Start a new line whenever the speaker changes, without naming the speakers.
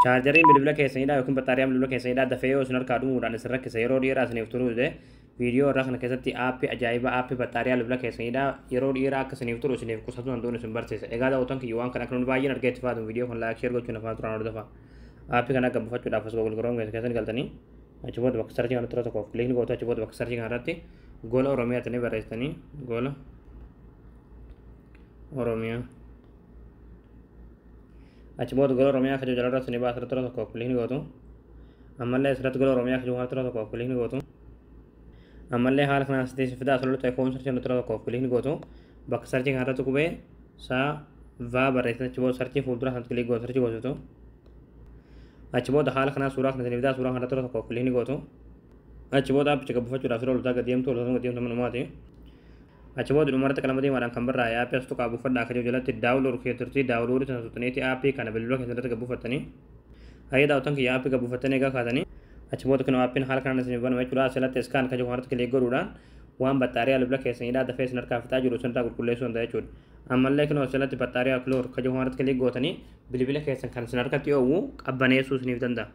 Chaarjariin bilbila keessanidha yookiin battaariyaan bilbila keessanidha dafee yoo isin harkaa dhumuudhaan isin rakkisa, yeroo dheeraa isiniif turuu dide, viidiyoo irraa kana keessatti aappii ajaa'ibaa, aappii battaariyaa bilbila keessanidha yeroo dheeraa akka isiniif turu isiniif qusatu danda'uun isin barsiisa. Egaa daawwattoon kiyya, waan kana akka nuti baay'een argee itti fayyadamu, viidiyoo kan like, share gochuun afaan turaan hordofa. Aappii kana akka buufachuudhaaf as Google Chrome keessatti galtanii, achi booda bakka search kanatti yeroo tokkoof click gootu. Achi booda bakka search kanarratti Gola Oromiyaa jettanii barreessitanii, Gola Oromiyaa. Achi booda Gola Oromiyaa kan jiru jalarratti ni baasa, irratti yeroo tokkoof click gootu. Ammallee asirratti Gola Oromiyaa kan jiru kanatti yeroo tokkoof click gootu. Ammallee haala kanaan asitti fidaa, asirratti ta'e home search irratti yeroo tokkoof click gootu. Bakka search kanarratti qubee saa vaa barreessitan, achi booda search fuuldura kanatti click gootu, search gootu. Achi booda haala kanaan suuraa kana isin fidaa, suuraa kanarratti yeroo tokkoof click gootu. Achi booda aappicha gabbuufachuudhaaf yeroo oltaa gad deemtu, oltaa gad deemtu manumaati. Achi booda dhumarratti qalama diimaadhaan kan barraa'e aappii as tuqaa buufadhaa akka jiru jalatti download keessatti download sana tuqxaniiti aappii kana bilbila keessatti gabbuufattanii. Hayyee daawwattoon kiyya, aappii gabbuufattanii egaa kaatanii, achi booda kun aappiin haala kanaan isin banama jechuudha. Asirratti scan kan jiru kanarratti click godhuudhaan waan battaariyaa bilbila keessanidha dafee isin harkaa fixaa jiru isin irraa qulqulleessuu danda'a jechuudha. Ammallee kun asirratti battaariyaa cooler kan jiru kanarratti click gootanii bilbila keessan kan isin harkatti oowwu qabbaneessuu isiniif danda'a.